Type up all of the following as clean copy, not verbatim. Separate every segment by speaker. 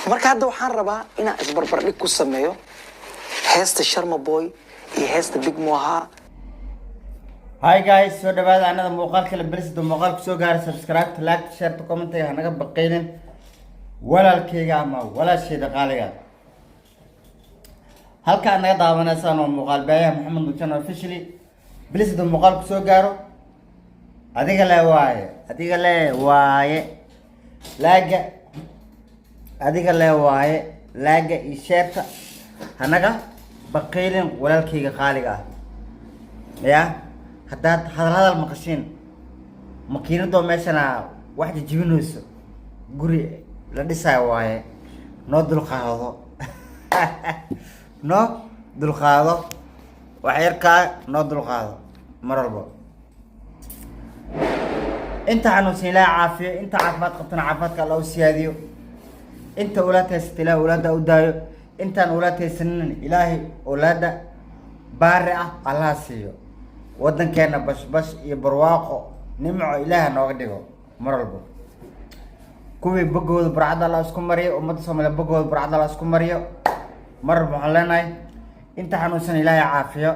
Speaker 1: Marka hadda waxaan rabaa inaan isbarbardhig ku sameeyo heesta Sharma Boy iyo heesta Big Moha.
Speaker 2: Hi guys, soo dhawaada anada muuqaal kale. Berisda muuqaal kusoo gaara, subscribe, like, share, commentiga hanaga baqaynin, walaalkayga ama walaashayda qaaliga. Halka aad naga daawanaysaan waa muuqaal baayaha Maxamed Nujan Officially. Belisda muuqaal kusoo gaaro, adiga le waaye, adiga le waaye like-ga, adiga le waaye like-ga iyo share-ta, hanaga baqaylin, walaalkayga qaaliga ah. Ya haddaad hadal hadal maqashiin, makiinadoo meeshana wax jijibinayso, guri la dhisaayo waaye. Noo dulqaado, noo dulqaado, wax yarkaa noo dulqaado. Mar walbo inta xanuunsan Ilaah caafiyo, inta caafimaad qabtana caafimaadka Alla u siyaadiyo, inta ulaad haysata Ilaah ulaada u daayo, intaan ulaad haysanin Ilaahay ulaada baari ah Allaha siiyo. Waddankeena bashbash iyo barwaaqo, nimco Ilaaha nooga dhigo. Mar walbo kuwii bogooda burcadda Alla isku mariyo, ummadda Soomaaliya bogooda burcadda Alla isku mariyo. Mar walba waxaan leenahay inta xanuunsan Ilaahay caafiyo.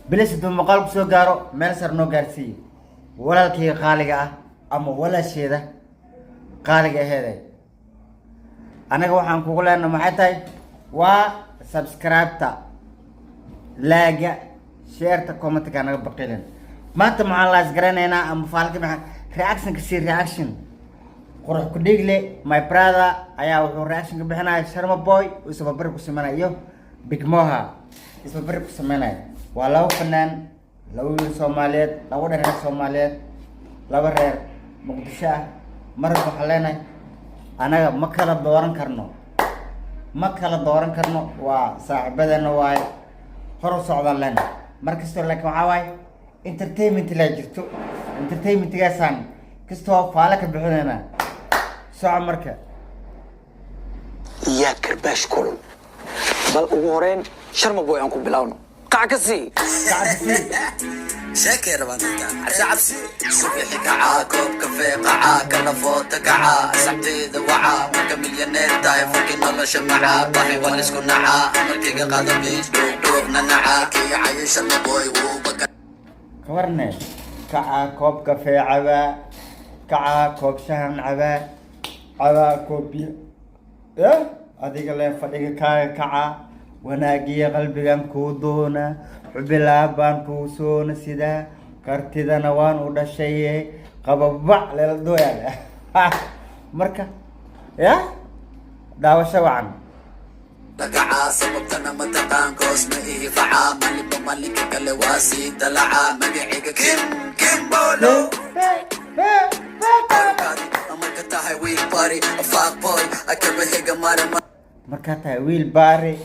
Speaker 2: Please, hadduu muuqaal kusoo gaaro, meel sar noo gaarsiiye, walaalkayga qaaliga ah ama walaasheeda qaaliga aheeday. Anaga waxaan kugu leenahay maxay tahay? Waa subscribe-ta, like-ga, share-ta, commentka naga baqilin. Maanta maxaan laas garanaynaa ama faalka maxaa reaction ka sii reaction qurux ku dhiigle my brother ayaa wuxuu reaction ka bixinaya Sharma Boy uu isbarbari ku sameynaya iyo Big Moha isbarbari ku sameynaya. Waa laba fanaan, laba wiil Soomaaliyeed, laba dhereer Soomaaliyeed, laba reer Muqdisho ah. Mar waxaan leenahay anaga ma kala dooran karno, ma kala dooran karno, waa saaxiibadeena waaye. Hor u socdaan leenahay mar kastoo, laakiin waxaa waaye entertainment laa jirto, entertainmentgaasaan kastoo faale ka bixinayna. Soco marka.
Speaker 1: Yaa karbaash kulul? Bal ugu horeyn Sharma Boy aan ku bilowno. Qac ka sii.
Speaker 3: Sheekay rabaan dadka cabsi cabsi. Subaxi kacaa, koob kafee qacaa, kala foota kacaa, asxabteyda wacaa. Marka milyaneer tahay, faki nolosha macaa, baxi waa lisku nacaa. Amarkayga qaado, biij dhuuq dhuuqna nacaa, kii cayo Sharma Boy wuuba.
Speaker 2: Kawarne, kacaa koob kafee cabaa, kacaa koob shahan cabaa, cabaa koob biyo eh adiga le fadhiga kaaga kacaa, wanaagiya qalbigan kuu doona, xubilaab baan kuu soona sidaa, kartidana waan u dhashaye, qababac lela dooyaa. Marka ya daawasho wacan.
Speaker 3: Dhagacaa sababtana mataqaan, koos ma ihi facaa, malinba malinka kale waa sii dalacaa, magacayga Kim Kimbolo. Marka tahay wiil bari, fuck boy, akabahiga mara.
Speaker 2: Markaa tahay wiil baari,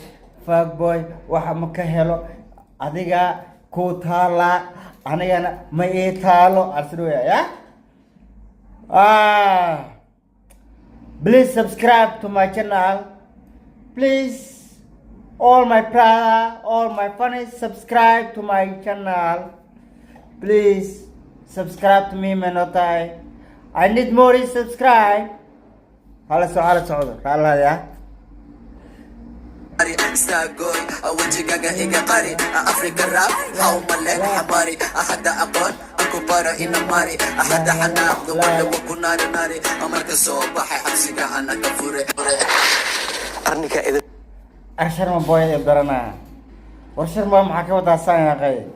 Speaker 2: fuckboy, waxa ma ka helo adiga kuu taalaa, anigana ma ii taalo arsidhoya. Ya, ah, please subscribe to my channel, please. All my brother, all my funnies, subscribe to my channel, please. Subscribe to me, manotai. I need more subscribe. Hala soco, hala socdo, raallahaya.
Speaker 3: Istaagoy, wejigaaga iga qari. Afrika rap haw male xamari, hadda aqoon anku baro ina mari, hadda xanaaqdo wala ku naari naari. Marka soo baxay xabsiga ana ka fure.
Speaker 1: Arninka idin
Speaker 2: Ar Sharma Boy ee daranaa. War Sharma maxaa ka wadaa? Saan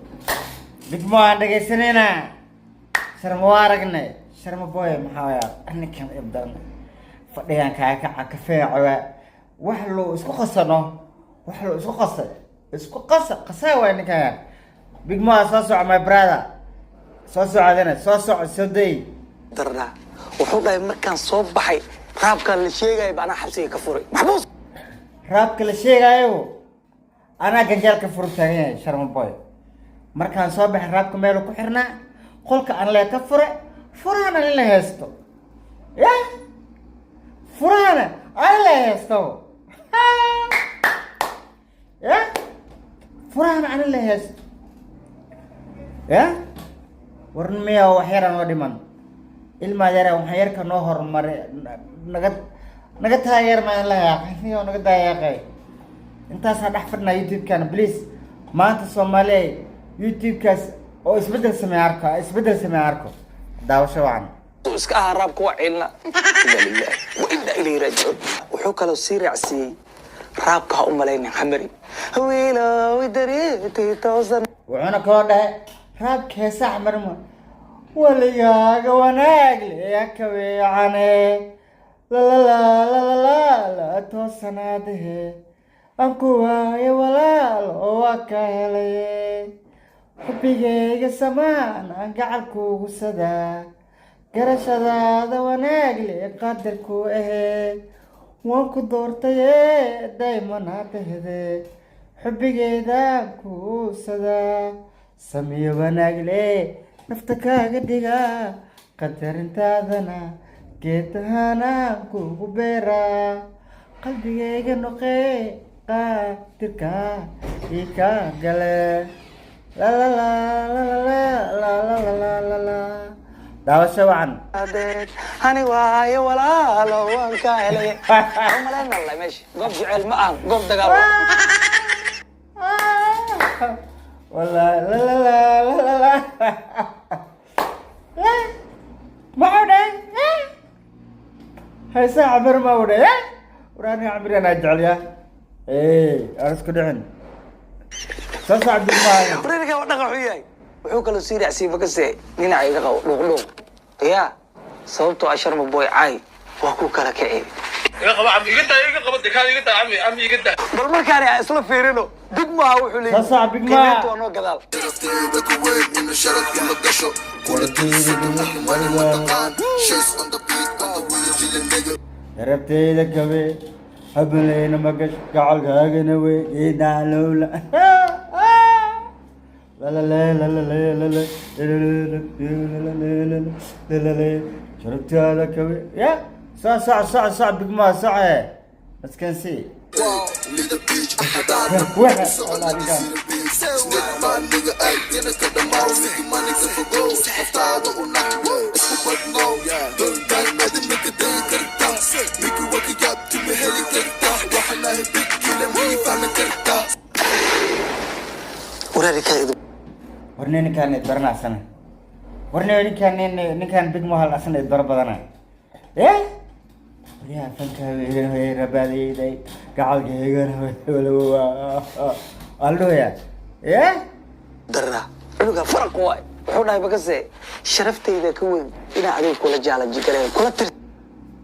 Speaker 2: Big Mo aan dhegaysanayna, Sharma waa aragnay. Sharma Boy maxaa waaya? Arninkan ee darana, fadhigan kaaga kaca, kafee cabaa, wax loo isku qasano, wax loo isku qasay, isku qasa qasaa waay ninkan. Big Mo soo soco, my brother, soo socodana, soo soco, soo day.
Speaker 1: Darnaa wuxuu dhahay markaan soo baxay, rap-kaan la sheegaya ba anaa xabsiga ka furay maxbuus.
Speaker 2: Rap-ka la sheegaayo anaa ganjaalka furu taagan yahay Sharma Boy. Markaan soo baxay, rap-ka meelu ku xirnaa, qolka aan lee ka fure, furahana in la haysto, ya furahana aan la haysto, ya furahana aan la haysto. Ya war miya, wax yaraan oo dhiman. Ilmaa yara, waxaan yarka noo horumaray, naga taageer maan lahaa, naga daayaaqay. Intaasaa dhex fadhnaa YouTube-kan. Please, maanta Soomaaliya YouTube-kaas oo isbeddel sameey arko, isbeddel sameey arko. Daawasho wacan.
Speaker 1: Iska ahaa raabka waa ciilna. Inna lillahi wa inna ilayhi raajicuun. Wuxuu kaloo sii raacsiiyey: raabka ha u malaynin xamari wiilow dareeti toosan.
Speaker 2: Wuxuuna kaloo dhahay raabka heesa xamarma waligaaga wanaag leya kaweecane lalalalalala toosanaadahe aan ku waayo walaal oo waa ka helaye, xubbigayga samaan aan gacal kuugu sadaa, garashadaada wanaag le qadarku ahee, waan ku doortaye daymanadahde, xubbigeedaan kuusadaa, samiyo wanaag le nafta kaaga dhigaa, qadarintaadana geedahanaan kugu beeraa, qalbigayga noqee qaadirka ii ka gale lalalalalalalalalalalala. Daawasho wacan.
Speaker 1: Hani waayo walaalo waan ka helay. Ha u malayna wallahi meesha goob jecel ma ahan, goob dagaal waa.
Speaker 2: Wallahi lalalalalala maxuu dhahay? Heesaa Camar ma u dhahay? Waraani Camar anaa jecelyaa. Aan isku dhicin, soo socdi maayo.
Speaker 1: Wareerka waa dhaqan xun yahay. Wuxuu kaloo sii raacsiiyey bakase dhinaca iga qabo dhuuqdhuuq yaa, sababtoo ah Sharma Boy caay waa ku kala kici.
Speaker 4: Iga qabo cami, iga daa, iga qabo dekaan, iga daa cami, cami, iga daa.
Speaker 1: Bal markaan aan isla fiirino Big Maha wuxuu leeyahay.
Speaker 2: Soo soco, Big Maha.
Speaker 1: Qiimeynta waa noo gadaal.
Speaker 3: Sharafteeda ku weyn ina sharad kuma gasho kula tirsado wixii ma taqaan. Chase on the beat on the wheel chillin', nigga.
Speaker 2: Sharabteyda kabe habaleyna magasho gacalkaagana wey geedaalowla lalale lalale lalale lalale sharabtaada kabe ya. Soc soc soc soc, Big Maha, soce maskansi.
Speaker 3: Lead the beach hadaan
Speaker 2: Waxa
Speaker 3: socona Snake my nigga ay yana ka dhamaaw miki maniga fogow naftaada u nax isku badnow dantaan adi maka dayi kartaa miki waka yaabti ma heli kartaa waxaan ahay big killer mii fahmi kartaa.
Speaker 1: Wareerka
Speaker 2: Warne ninkaan idbarana asana, warne ninkaan ninkaan Big Mahal asana idbaro badana. Waryaha fanka rabaadeyday gacalkaygana aldhoya.
Speaker 1: Darra cunuga faraq waay. Wuxuu dhahay bakase sharaftayda ka weyn inaan adiga kula challenge gareeyo, kula tir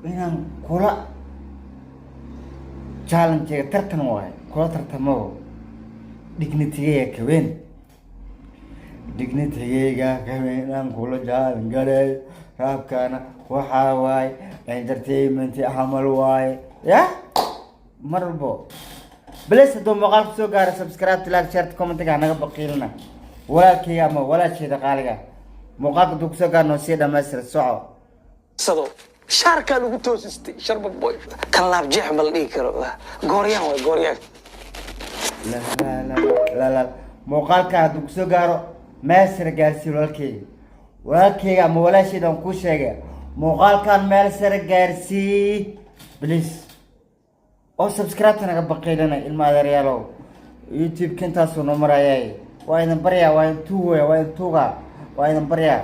Speaker 2: Inaan kula challenge tartan waayo, kula tartamo, dignitygayga kaweyn, dignitygayga kaweyn inaan kula challenge gareeyo. Raabkana waxaa waaye entertainment camal waaye ya. Mar walbo please, hadduu muuqaalka soo gaaro, subscribe, like, share, commentiga hanaga baqiilina. Walaalkayga ama walaasheeda qaaliga, muuqaalka hadduu kusoo gaaro noo sii dhamaystira. Soco.
Speaker 1: Sado shaarkaa lagu toosistay Sharma Boy kan laab jeex ma la dhihi karo. Gooryaan waay, gooryaan.
Speaker 2: La la la la. Muuqaalka hadduu kusoo gaaro meel sare gaarsii. Walaalkayga, walaalkayga ama walaashayda aan kuu sheegay, muuqaalkan meel sare gaarsii please, oo subscribe-ta naga baqiilana. Ilma adeeryaalow, YouTube-ka intaasuu noo marayay. Waa idin baryaa, waa idin tuugaya, waa idin tuugaa, waa idin baryaa.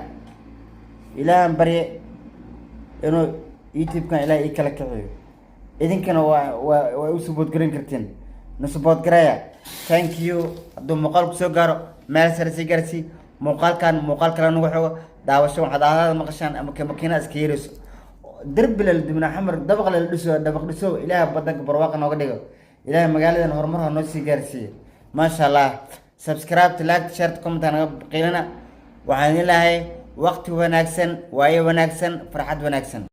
Speaker 2: Ilaahan barye inuu YouTube-kan Ilaah ii kala kiciyo. Idinkana waa u support garan kartiin, na support garaya. Thank you. Hadduu muuqaalku soo gaaro meel sare sii gaarsii muuqaalkan. Muuqaal kale nagu xogo. Daawasho. Waxaad aadaada maqashaan ama makiina iska yeerayso, derbi la dumina, xamar dabaq la dhiso, dabaq dhiso. Ilaah badanka barwaaqa nooga dhigo, Ilaah magaaladan horumar ha noo sii gaarsiiyo. Maasha Allah. Subscribe, like, share, comment naga qiilana. Waxaan idin lahay waqti wanaagsan, waayo wanaagsan, farxad wanaagsan.